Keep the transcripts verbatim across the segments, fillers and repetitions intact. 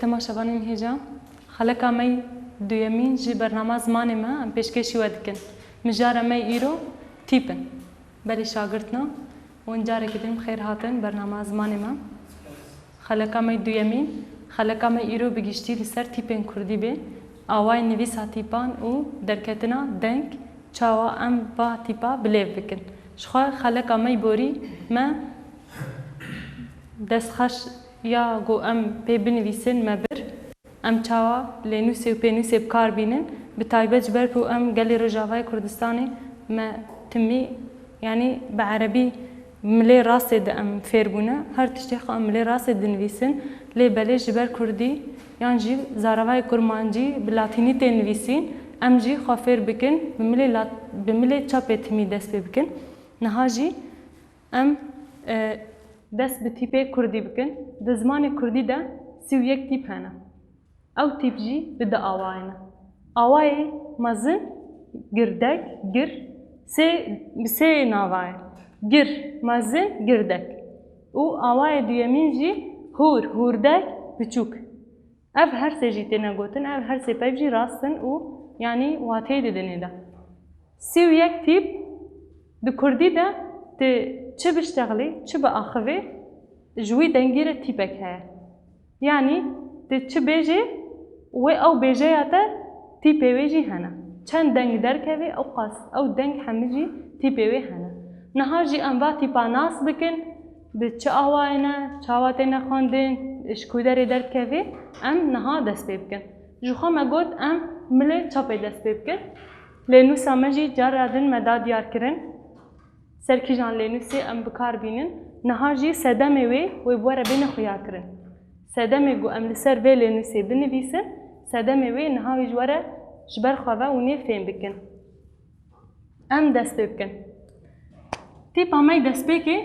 Temaşevanên hêja, xeleka me yî duyemîn ji bernama zimanê me em pêşkêşî we dikin. Mijara me yî îro tîp in. Belê şagirtina wan carekî din bi xêr hatin bernama zimanê me. Xeleka me yî duyemîn, xeleka me îro bi giştî li ser tîpên kurdî bê, awayên nivîsa tîpan û derketina deng, çawa em va tîpa bi lêv bikin. Ji xwe xeleka me yî borî me destxweş ya ku em pê binivîsin me bir. Em çawa lênûsê û pênûsê bi kar bînin, bi taybet ji ber ku em gelê Rojavayê Kurdistanê me timî, yanî bi erebî milê rastê de em fêr bûne, her tiştê xwe em milê rastê dinivîsin, lê belê ji ber kurdî yan jî zaravayê kurmancî bi latînî tê nivîsîn, em jî xwe fêr bikin, bi milê lat-, bi milê çapê timî dest pê bikin. Niha jî em, e, dest bi tîpê kurdî bikin. Di zimanê kurdî de sî û yek tîp hene. Ew tîp jî bi du awayê ne. Awayê mezin, girdek, gir, sê, bi sê nava ye. Gir, mezin, girdek. Û awayê duyemîn jî hûr, hûrdek, biçûk. Ev her sê jî têne gotin, ev her sê peyv jî rast in û, yanî, wateyê didin ê de. Sî û yek tîp di kurdî de tu çi biştexilî, çi biaxivî, ji wî dengî re tîpek heye. Yanî tu çi bêjê, wê ew bêjeya te tîpê wê jî hene. Çend deng derkevê, ew qas ew deng hemî jî tîpê wê hene. Niha jî em va tîpa nas bikin, bi çi awayê ne, çawa têne xwendin, ji ku derê derdikevê, em niha dest pê bikin. Ji xwe me got em milê çapê dest pê bikin. Lênûsa me jî cara din me da diyar kirin. Ser kîjan lênûsê em bi kar bînin, niha jî sedemê wê, wê bi we re bêne xuyakirin. Sedemê ku em li ser vê lênûsê binivîsin, sedemê wê niha wî ji we re ji ber xwe ve hûn ê fêm bikin. Em dest pê bikin. Tîpa me yî destpêkê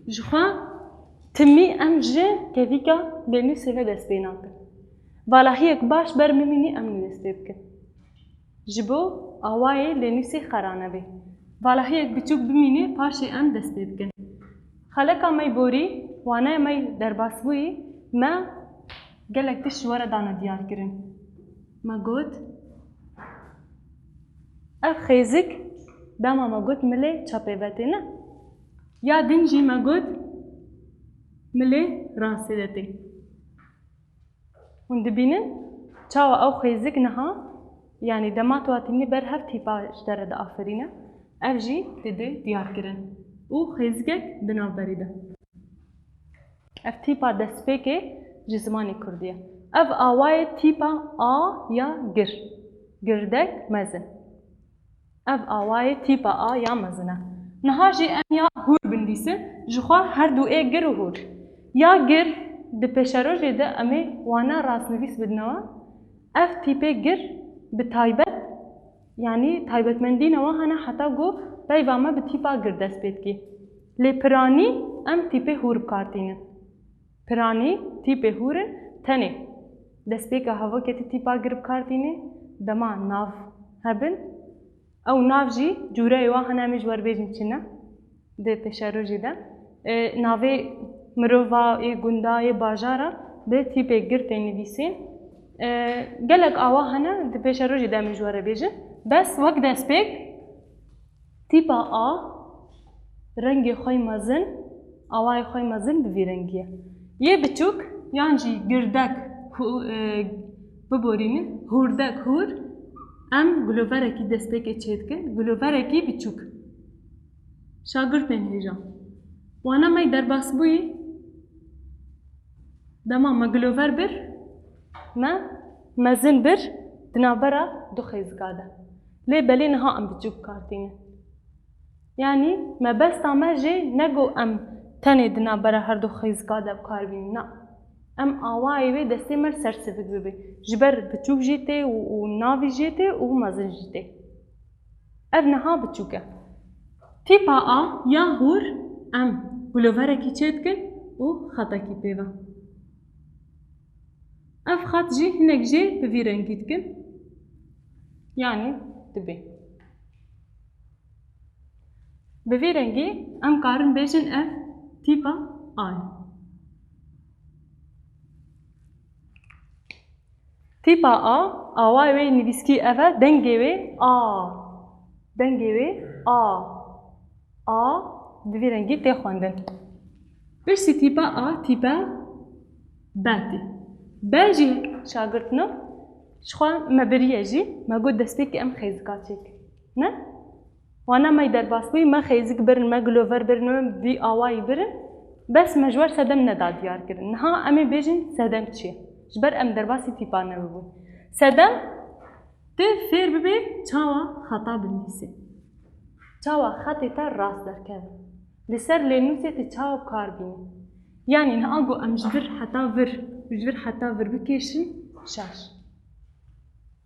ji xwe timî em ji kevîka lênûsê ve dest pê nakin. Valahiyek baş ber bimînî em nû dest pê bikin. Ji bo awayê lênûsê xera nebe. Valahiyek biçûk bimînê paşê em dest pê bikin. Xeleka me yî borî, waneya me yî derbasbûyî, me gelek tişt ji we re dane diyar kirin. Me got, ev xêzik, dema me got milê çapê ve tê ne. Ya din jî me got milê rastê de tê. Hûn dibînin çawa ew xêzik niha, yanî dema tu hatînî ber hev tîpa ji te re diaferîne, ev jî dide diyar kirin û xêzikek di navberê de. Ev tîpa destpêkê ji zimanê kurdî ye. Ev awayê tîpa a ya gir, girdek, mezin. Ev awayê tîpa a ya mezin e. Niha jî em ya hûr binivîsin, ji xwe her du ê gir û hûr. Ya gir di pêşerojê de em ê wana rastnivîs bidine we. Ev tîpê gir bi taybet, yanî taybetmendîna wan hene heta ku peyva me bi tîpa gir dest pê dikî. Lê piranî em tîpê hûr bi kar tînin. Piranî tîpê hûr in tenê destpêka hevoketî tîpa gir bi kar tînê, dema nav hebin. Ew nav jî cûreyê wan hene em ê ji we re bêjin çi ne di pêşerojê de. E, navê mirova, ê gunda, ê bajara bi tîpê gir tê nivîsîn. E, gelek awa hene di pêşerojê de em ê ji we re bêjin. Bes wek destpêk tîpa a rengê xwe yî mezin, awayê xwe yî mezin bi vî rengî ye. Yê biçûk yan jî girdek hû-, e, biborînin, hûrdek hûr, em giloverekî destpêkê çêdikin, giloverekî biçûk. Şagirtên hêja. Wana me yî derbasbûyî, dema me gilover bir, me mezin bir di navbera du xêzika de. Lê belê niha em biçûk bi kar tînin. Yanî mebesta me jê ne ku em tenê di navbera her du xêzika de bi kar bînin, na. Em awayê wê destê me li ser sivik bibe. Ji ber biçûk jî tê û, û navî jê tê û mezin jî tê. Ev niha biçûk e. Tîpa a ya hûr em guloverekî çêdikin û xetekî pê ve. Ev xet jî hinek jê bi vî rengî dikin. Yanî dibe. Bi vî rengî em karin bêjin ev tîpa A ye. Tîpa A, awayê wê nivîskî ev e, dengê wê A. Dengê wê A. A bi vî rengî tê xwendin. Piştî tîpa A, tîpa B tê. B jî şagirtina, ji xwe me biriye jî, me got destpêkê em xêzika çêkin. Ne? Wana me derbas bûyî, me xêzik birin, me gilover birin, me vî awayî birin. Bes me ji wer sedem neda diyar kirin. Niha em ê bêjin sedem çi ye? Ji ber em derbasî tîpa newê bûn. Sedem, tu fêr bibê çawa xeta binivîsî. Çawa xetê te rast derkeve. Li ser lênûsê tu çawa bi kar bînî. Yanî niha ku em ji vir heta vir, ji vir heta vir bikêşin, şaş.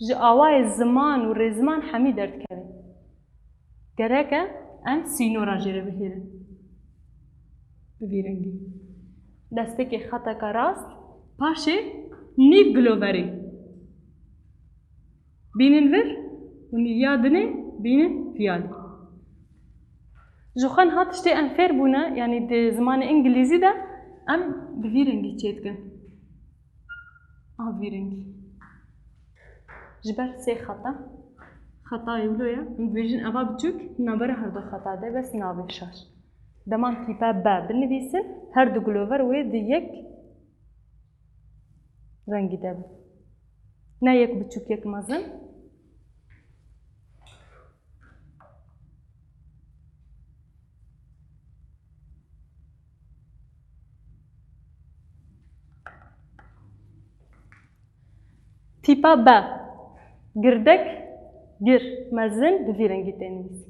Ji awayê ziman û rêziman hemî derdikevin. Gerek e em sînora jê re bihêlin. Bi vî rengî. Destpêkê xeteke rast, paşê nîv giloverî. Bînin vir û nîviya dinê bînin viyalî. Ji xwe niha tiştê em fêr bûne, yanî di zimanê îngilîzî de em bi vî rengî çêdikin. A vî rengî. Ji ber sê xeta. Xetayê wilo ye. Em dibêjin eva biçûk navbera her du xeta de, bes navê şaş. Dema em tîpa B binivîsin, her du gilover wê di yek rengî de bin. Ne yek biçûk, yek mezin. Tîpa B. Girdek, gir, mezin bi vî rengî tê nivîsî.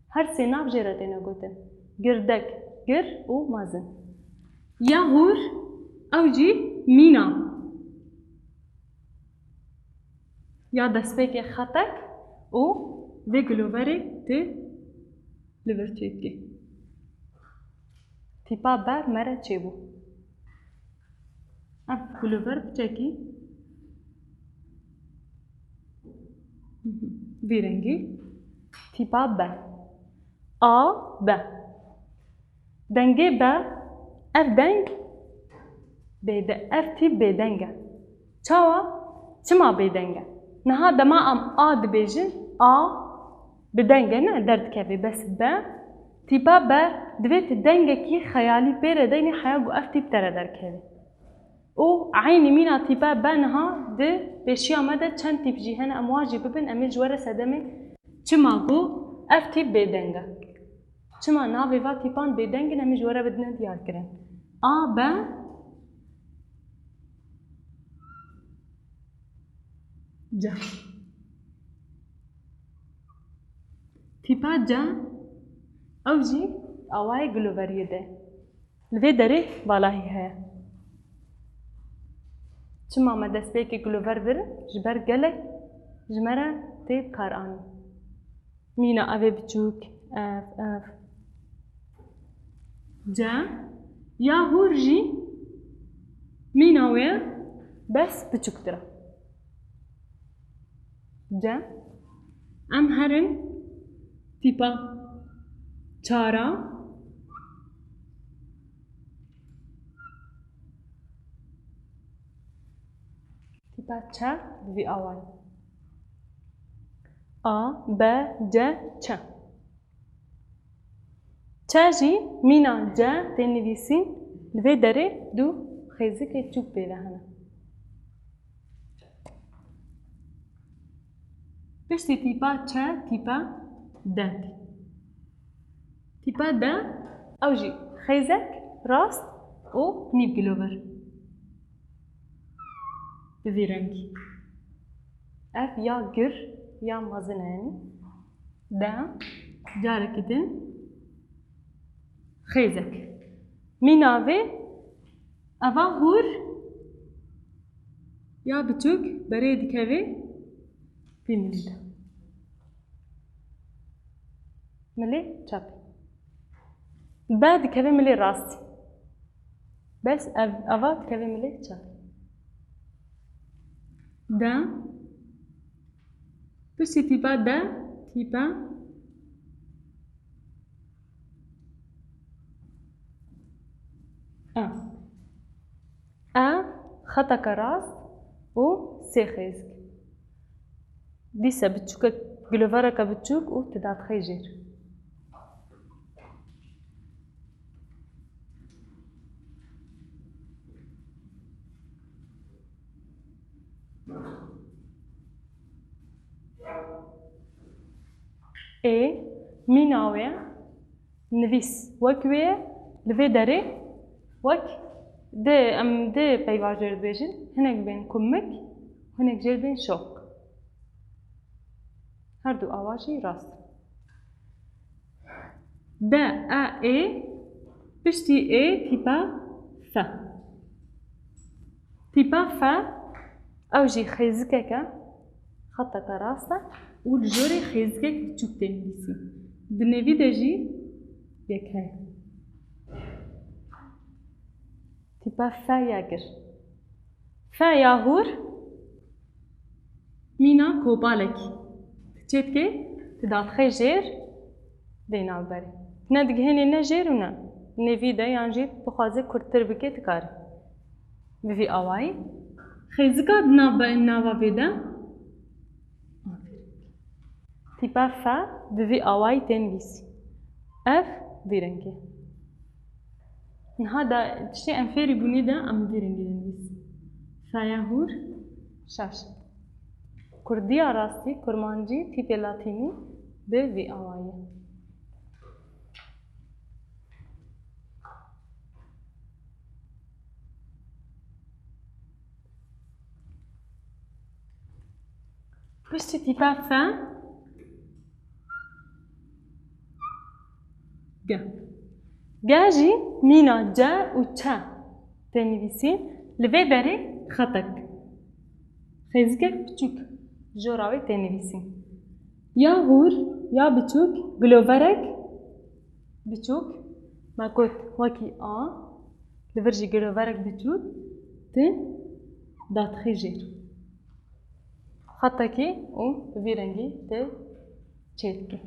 Her sê nav jê re têne gotin. Girdek, gir û mezin. Ya hûr, ew jî mîna. Ya destpêkê xetek û vê giloverê tê li vir çêdikê. Tîpa B me re çêbû. Ev gilover piçekî vî rengî. Tîpa B. A, B. Dengê B, ev deng bêde-, ev tîp bêdeng e. Çawa? Çima bêdeng e? Niha dema em A dibêjin, A bi deng e, ne derdikeve, bes B, tîpa B divê tu dengekî xeyalî pê re deynî heya ku ev tîp te re derkeve. Û eynî mîna tîpa B niha di pêşiya me de çend tîp jî hene, em wan jî bibin, em ê ji we re sedemê çima ku ev tîp bêdeng e. Çima navê va tîpan bêdeng in, em ê ji we re bidine diyarkirin. A, B, C. Tîpa C, ew jî awayê giloveriyê de. Li vê derê valahî heye. Çima me destpêkê gilover vir, ji ber gelek ji me re tê bi kar anî. Mîna evê biçûk, ev, ev. C, ya hûr jî mîna wê bes biçûktir e. C. Em herin tîpa çara. Tîpa çe bi vî awayî. A, B, C, çe. Çe jî mîna C tê nivîsîn, li vê derê du xêzikê çûk pê ve hene. Piştî tîpa çe, tîpa D tê. Tîpa D, ew jî xêzek rast û nîv gilover. Bi vî rengî. Ev ya gir ya mezin e, yanî. De, carekî din xêzek. Mîna vê, eva hûr ya biçûk berê dikeve vî milî de. Milê çep. B dikeve milê rast. Bes ev, ava dikeve milê çep. De. Piştî tîpa de, tîpa E. E, xeteke rast, û sê xêzik. Dîsa biçûkek, gilovereke biçûk û tu dadixê jêr. Ê, mîna wê nivîs wek wê ye, li vê derê wek di, em di peyva jêr dibêjin, hinek bên kumik, hinek jêr bên şoq. Her du awa jî rast. D, E, ê, piştî ê tîpa F. Tîpa F, ew jî xêzikek e, xeteke rast e û li jorê xêzikek biçûk tê nivîsî. Di nêvî de jî yek heye. Tîpa F ya gir. F ya hûr, mîna kopalekî. Tu çê dikê, tu dadixê jêr, dê navberê. Ne digihênê ne jêr û ne nêvî de, yan jî bixwaze kurttir bike, dikare. Bi vî awayî. Xêzika di nav-, nava vê de. Tîpa F bi vî awayî tê nivîsî. Ev vî rengî. Niha da tiştê em fêrî bûnê de em vî rengî dinivîsin. F ya hûr şaş. Kurdiya rastî, kurmancî, tîpê latînî bi vî awayî. Piştî tîpa F, G. G jî mîna C û Ç tê nivîsîn. Li vê derê xetek. Xêzikek biçûk jora wê tê nivîsîn. Ya hûr, ya biçûk, giloverek biçûk, me got wekî A, li vir jî giloverek biçûk, tu dadixî jêr. Xetekî û vî rengî tê çêdike.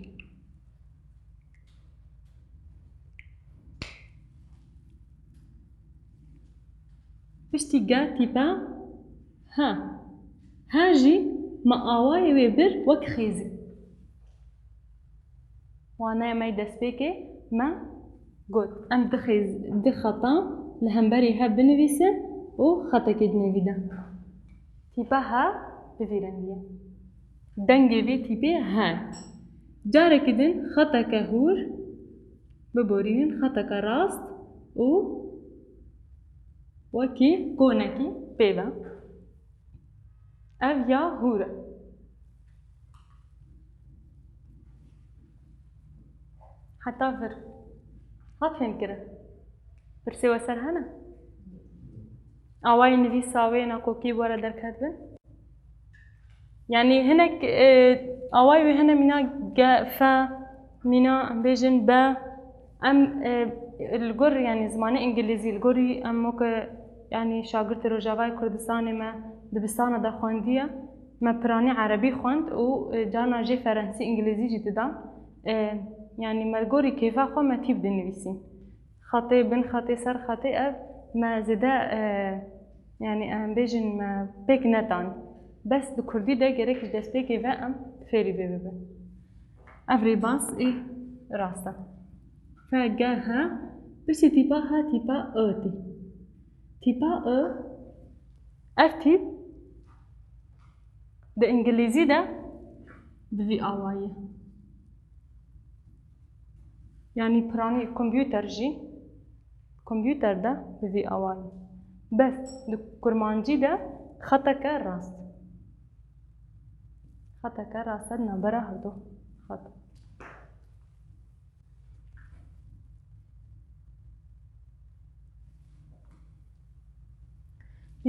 Piştî G tîpa H. H jî me awayê wê bir wek xêzik. Waneyê me yê destpêkê me got, em di xêz-, di xeta li hemberî hev binivîsin û xetekê di nêvî de. Tîpa H bi vî rengî ye. Dengê vê tîpê H. Carekî din xeteke hûr biborînin, xeteke rast û wekî konekî pê ve. Ev ya hûr e. Heta vir. Hat fêmkirin? Pirsê we ser hene? Awayê nivîsa wê na kokî were derketibin? Yanî hinek, e, awayê wê hene mîna G, F, mîna em bêjin B. Em, e, li gor, yanî zimanê îngilîzî, li gorî em weke, yanî şagirtê Rojavayê Kurdistanê me dibistana de xwendiye, me piranî erebî xwend û, e, carna jê ferensî, îngilîzî jî didan. E, yanî me li gorî kêfa xwe me tîp dinivîsîn. Xetê bin xetê ser xetê ev me zêde, e, yanî em bêjin me pêk netan. Bes di kurdî de gerek ji destpêkê ve em fêrî vê bibin. Ev rêbaz ê rast e. F G H, piştî tîpa H tîpa I tê. Tîpa I, ev tîp di îngilîzî de bi vî awayî ye. Yanî piranî kompûter jî, kompûter de bi vî awayî. Bes di kurmancî de xeteke rast. Xeteke rast e di navbera herdu xet.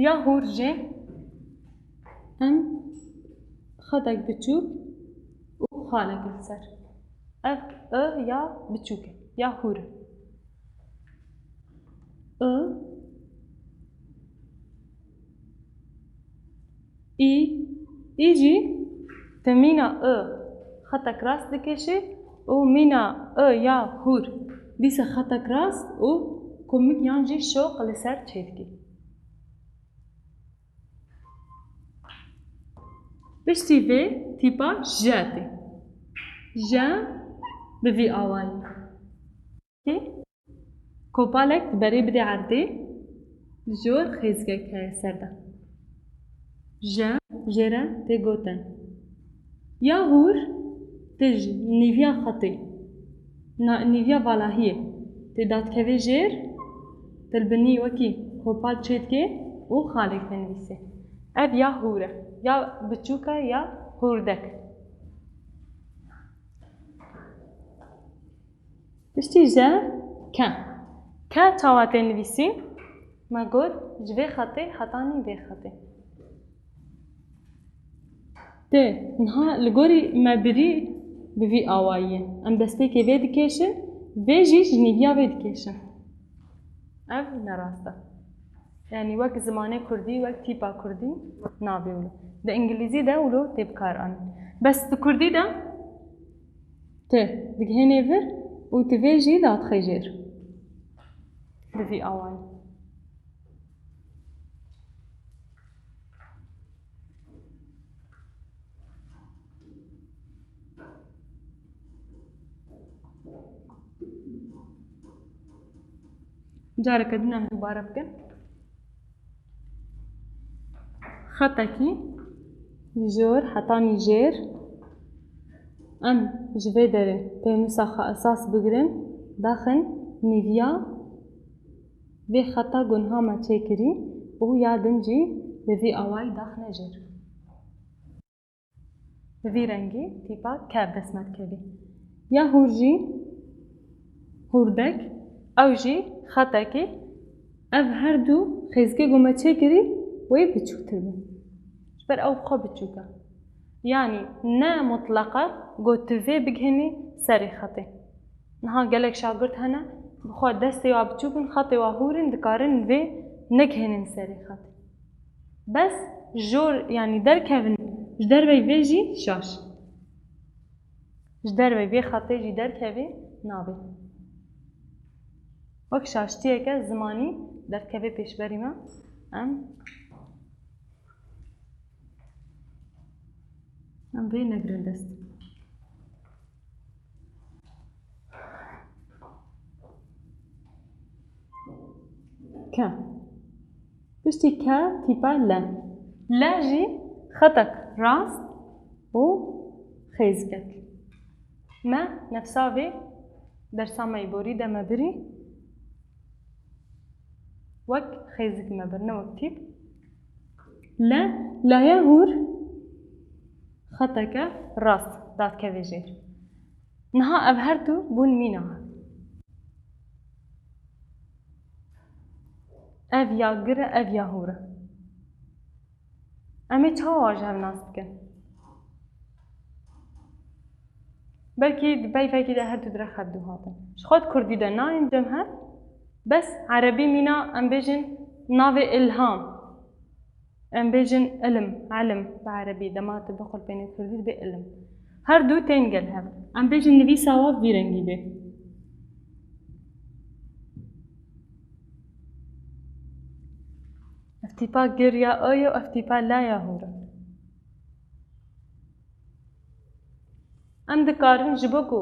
Ya hûr jî em xetek biçûk û xalek li ser. Ev I ya biçûk e, ya hûr e. I, î, î jî tu mîna I xetek rast dikêşî û mîna I ya hûr dîsa xetek rast û komik yan jî şoq li ser çêdikî. Piştî vê tîpa je tê. Je bi vî awayî. Kopalek diberê bidê erdê, li jor xêzikek heye ser de. Je, jê re tê gotin. Ya hûr, tu ji nîviya xetê, na-, nîviya valahiyê, tê dadikevê jêr, tu li binî wekî kopal çêdikê û xalek dinivîsê. Ev ya hûr e, ya biçûk e, ya hûrdek. Piştî je ke. Ke çawa tê nivîsîn? Me got, ji vê xetê hetanî vê xetê. Tê, niha li gorî me birî bi vî awayî ye. Em destpêkê vê dikêşin, vê jî ji nîviya vê dikêşin. Ev ne rast e. Yanî wek zimanê kurdî, wek tîpa kurdî nabê wilo. Di îngilîzî de wilo tê bikar anîn. Bes di kurdî de tu digihênê vir û tu vê jî dadixê jêr. Bi vî awayî. Careke din em dubare bikin. Xetekî ji jor hetanî jêr. Em ji vê derê pênûsa xwe esas bigirin, daxin nîviya vê xeta ku niha me çêkirî û ya din jî bi vî awayî daxine jêr. Bi vî rengî tîpa ke bi dest me dikevî. Ya hûr jî hûrdek, ew jî xetekî, ev her du xêzikê ku me çêkirî wê biçûktir bin. Ji ber ew bi xwe biçûk e. Yanî ne mutleq e ku tu vê bigihînî serê xetê. Niha gelek şagirt hene, bi xwe destê wa biçûk in, xetê wa hûr in, dikarin vê negihînin serê xetê. Bes jor, yanî derkevin ji derveyî vê jî şaş. Ji derveyî vê xetê jî derkevê nabê. Wek şaştiyeke zimanî derdikeve pêşberî me. Em, em vê negirin dest. Ke. Piştî ke tîpa le. Le jî xetek rast û xêzikek. Me nefsa vê dersa me yî borî de me birî wek xêzik me bir, ne wek tîp. Le, laya hûr xeteke rast dadikeve jêr. Niha ev her du bûn mîna. Ev ya gir e, ev ya hûr e. Em ê çawa ji hev nas bikin? Belkî di peyvekî de her du dirêj hev du hatin. Ji xwe di kurdî de nayên cem hev, bes erebî mîna em bêjin navê îlham. Em bêjin ilim, elim bi erebî, dema tu bixulpênî kurdî dibe ilim. Her du tên gel hev. Em bêjin nivîsa wa vî rengî bê. Ev tîpa gir ya o ye û ev tîpa la ya hûr e. Em dikarin ji bo ku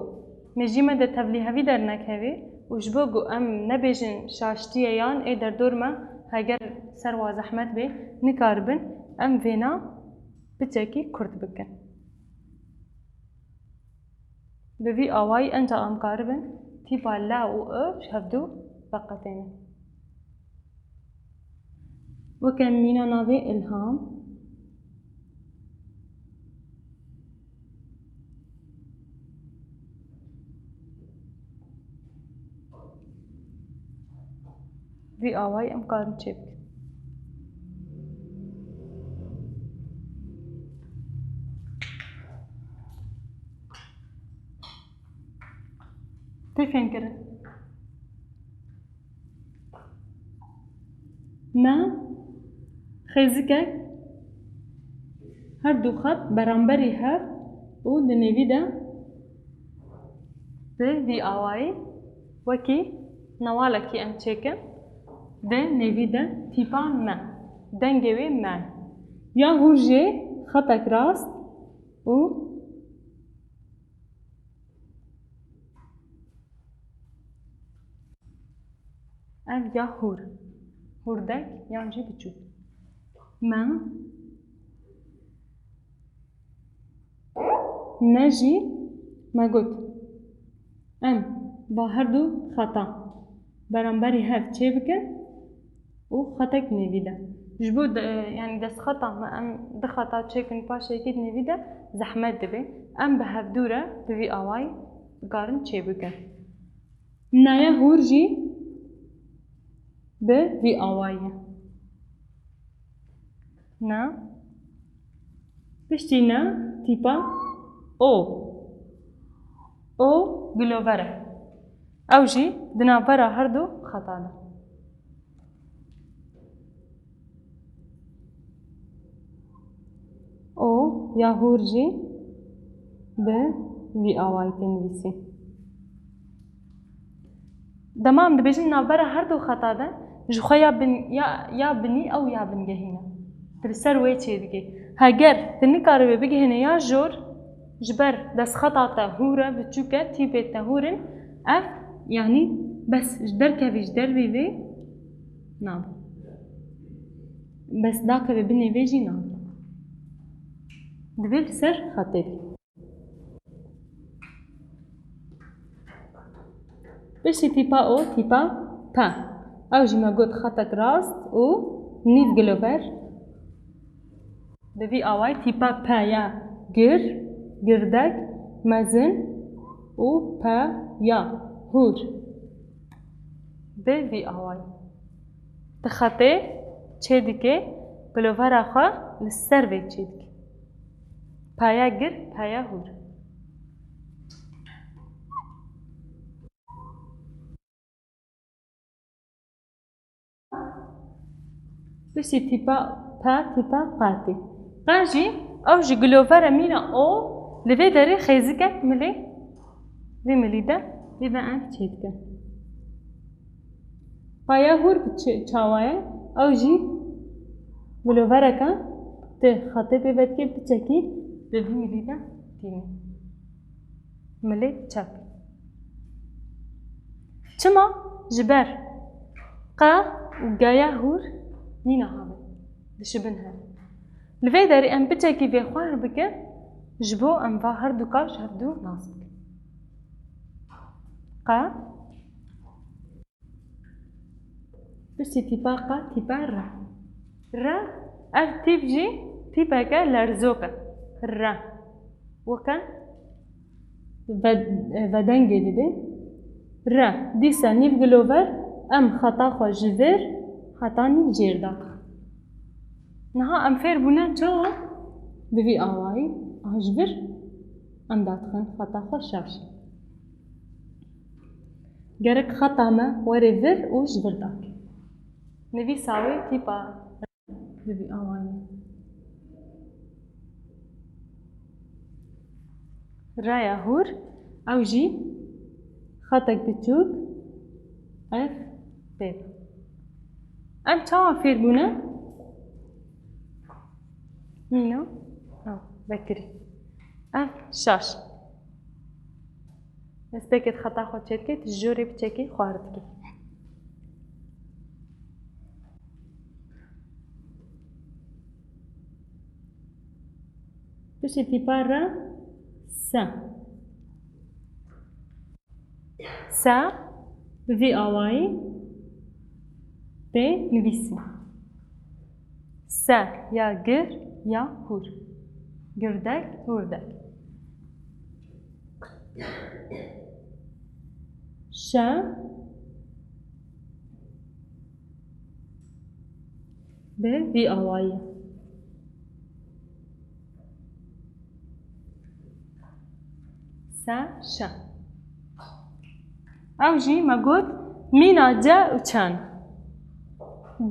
mejî me de tevlîhevî dernekeve û ji bo ku em nebêjin şaştiye yan ê derdor me heger ser wa zehmet bê, nikaribin em vêna piçekî kurt bikin. Bi vî awayî enca em karibin tîpa la û o ji hevdu veqetênin. Weke mîna navê îlham. Vî awayî em karin çêbikin. Tê fêmkirin. Me xêzikek her du xet beramberî hev û di nêvî de bi vî awayî wekî newalekî em çêkin, di nêvî de tîpa me, dengê wê me. Ya hûr jê xetek rast, û ev ya hûr. Hûrdek yan jî biçûk. Me, ne jî me got. Em va her du xeta beramberî hev çêbikin û xetek nêvî de. Ji bo de, yanî destxeta me em du xeta çêkin paşê yekê di nêvî de zehmet dibe. Em bi hevdû re bi vî awayî dikarin çêbikin. Naya hûr jî bi vî awayî ye. Na. Piştî ne tîpa O. O gilover e. Ew jî di navbera her du xeta de. O ya hûr jî bi vî awayî tê nivîsî. Dema em dibêjin navbera her du xeta de, ji xwe ya bin, ya, ya binî ew ya bingehî ne. Tu li ser wê çêdikî. Heger tu nikarî wê bigihînî ya jor, ji ber destxeta te hûr e, biçûk e, tîpê te hûr in, ev, yanî bes ji derkevî ji dervî vê nabe. Bes dakeve binê vê jî nabe. Divê li ser xetê bî. Piştî tîpa O, tîpa P. Ew jî me got xetek rast û nîv gilover. Bi vî awayî tîpa P ya gir, girdek, mezin û P ya hûr. Bi vî awayî. Di xetê çêdikê, gilovera xwe li ser vê çêdikê. Paya gir, paya hûr. Piştî tîpa P, tîpa Q tê. Q jî, ew ji gilovera mîna O, li vê derê xêzikek milê, vê milî de, vê ve em çêdikin. Paya hûr bi çi-, çawa ye? Ew jî gilovereke tu xetê pê vedikê biçekî bi vî milî de tînî. Milê çep. Çima? Ji ber Q û G ya hûr mîna hev in. Dişibin hev. Li vê derê em biçekî vê xwar bikin, ji bo em va her du kaş hev du nas bikin. Q. Piştî tîpa Q, tîpa R. R, ev tîp jî tîpeke lerzok e. R. Weke ve-, vedengê dide. R. Dîsa nîv gilover, em xeta xwe ji vir heta nîv jêr daxin. Niha em fêr bûne çawa? Bi vî awayî, a ji vir em dadixin xeta xwe şaş. Gerek xeta me were vir û ji vir dake. Nivîsa wê tîpa bi vî awayî. Raya hûr, ew jî xetek biçûk, ev pê. Em çawa fêr bûne? Mîna? Ew, vekirî. Ev şaş. Destpêkê xeta xwe çêdike, tu ji jorê biçekî xwar dikî. Piştî tîpa re se. Se bi vî awayî tê nivîsî. Se ya gir ya hûr. Girdek, hûrdek. Şe bi vî awayî. Se, şe. Ew jî me got mîna ce û çen.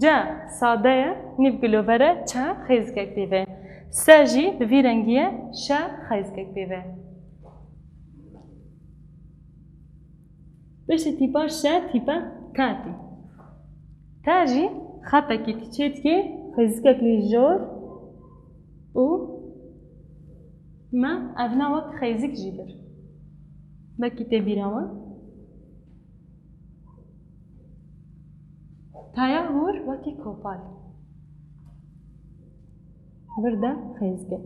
Ce sade ye, nîv gilover e, çe xêzikek pê ve. Se jî bi vî rengî ye, şe xêzikek pê ve. Piştî tîpa şe, tîpa te tê. Te jî xetekî tu çê dikê, xêzikek lê jor û Me evna wek xeyzik jî bir. Belkî tê bîra we. Taya hûr wekî kopal. Vir de xeyzge.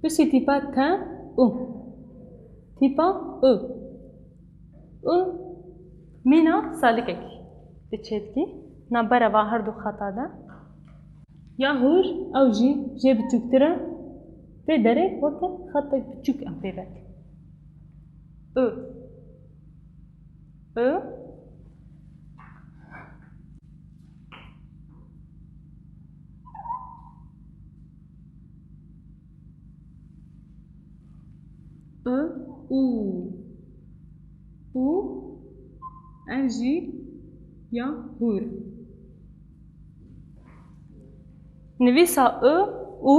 Piştî tîpa te, u. Tîpa u. U mîna salikekî. Di çêtkî, navbera va her du xeta de. Ya hûr, ew jî jê biçûktir e. Vê derê weke xetek biçûk em pê vekin. U. U. I, u. U, ev jî ya hûr. Nivîsa i, u,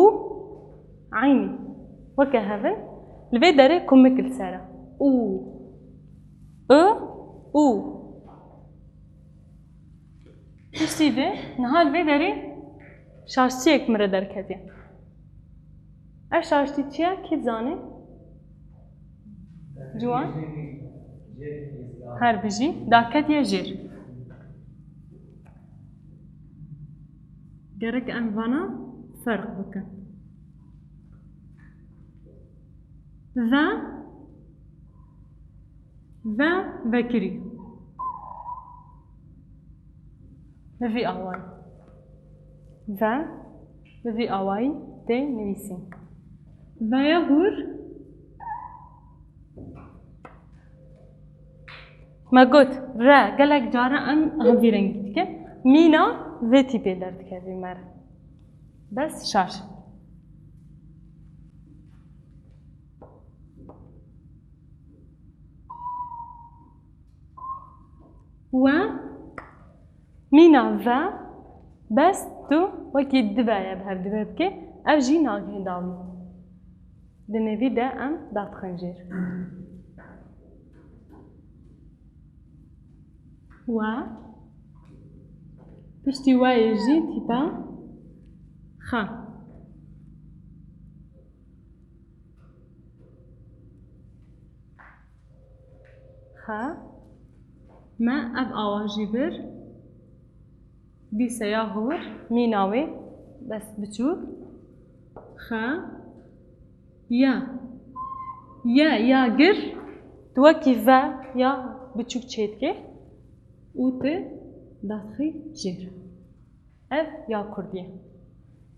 eynî. Weke hev in, li vê derê kumik li ser e. U. I, u. Piştî vê, niha li vê derê şaştiyek min re derketiye. Ev şaştî çi ye? Kî dizane? Ciwan? Her bijî. Daketiye jêr. Gerek em vana ferq bikin. Ve, ve vekirî. Bi vî awayî. Ve, bi vî awayî tê nivîsîn. Veya hûr. Me got, re, gelek cara em hevî rengî dikin. Mîna vê tîpê derdikevî me re. Bes şaş. We mîna ve, bes tu wekî dive ye bi hev dive bike, ev jî nagihê dawî. Di nêvî de em dadixin jêr. We, piştî we yê jî tîpa xe. Xe. Me ev awa jî bir. Dîse ya hûr, mîna wê, bes biçûk. Xe. Ya. Ya, ya gir. Tu wekî ve ya biçûk çêdikê. Û tu dadixî jêr. Ev ya kurdî ye.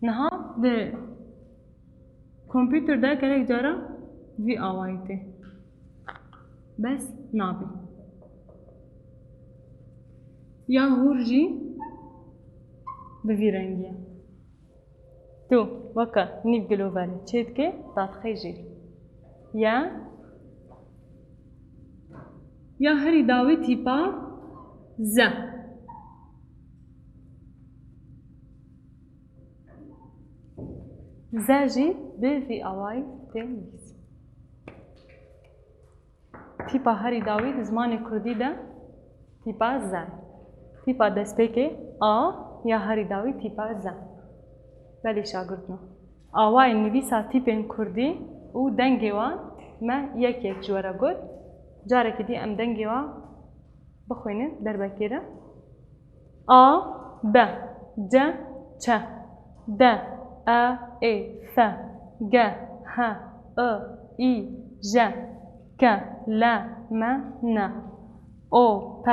Niha di kompûter de gelek cara vî awayî tê. Bes nabê. Ya hûr jî bi vî rengî ye. Tu weke nîv giloverê çêdikê, dadixê jêr. Ya, ya herî dawî tîpa ze. Ze jî bi vî awayî tê nivîsîn. Tîpa herî dawî di zimanê kurdî de tîpa ze. Tîpa destpêkê a ya herî dawî tîpa ze. Belê şagirdno. Awayên nivîsa tîpên kurdî û dengê wan me yek yek ji we re got. Carekî dî em dengê wan bixwînin, derbekê re. A, B, C, Ç, D, E, Ê, F, G, H, I, Î, J, K, L, M, N, O, P,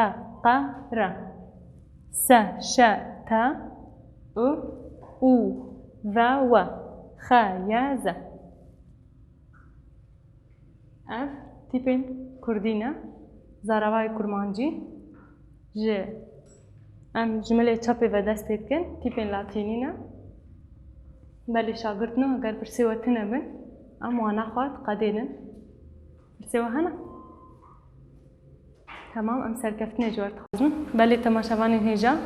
Q, R, S, Ş, T, I, U, V, W, X, Y, Z. Ev tîpên kurdî ne, zaravayê kurmancî. Ji, em ji milê çepê ve dest pê dikin, tîpên latînî ne. Belê şagirdno, eger pirsê we tune bin, em wana xwe diqedênin. Pirsê we hene? Temam, em serkeftinê ji we re dixwazin. Belê temaşevanên hêja,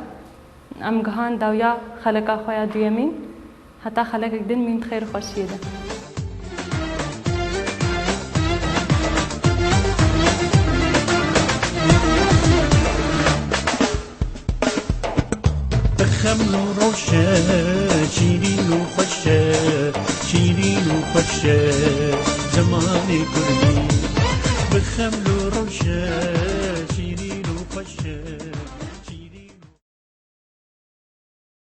em gihan dawiya xeleka xwe ya duyemîn. Heta xelekek din mîn di xêr û xweşiyê de. Bi xem û roşê Şîrîn û xweş e cemalê kurdî, bi xeml û rewşe.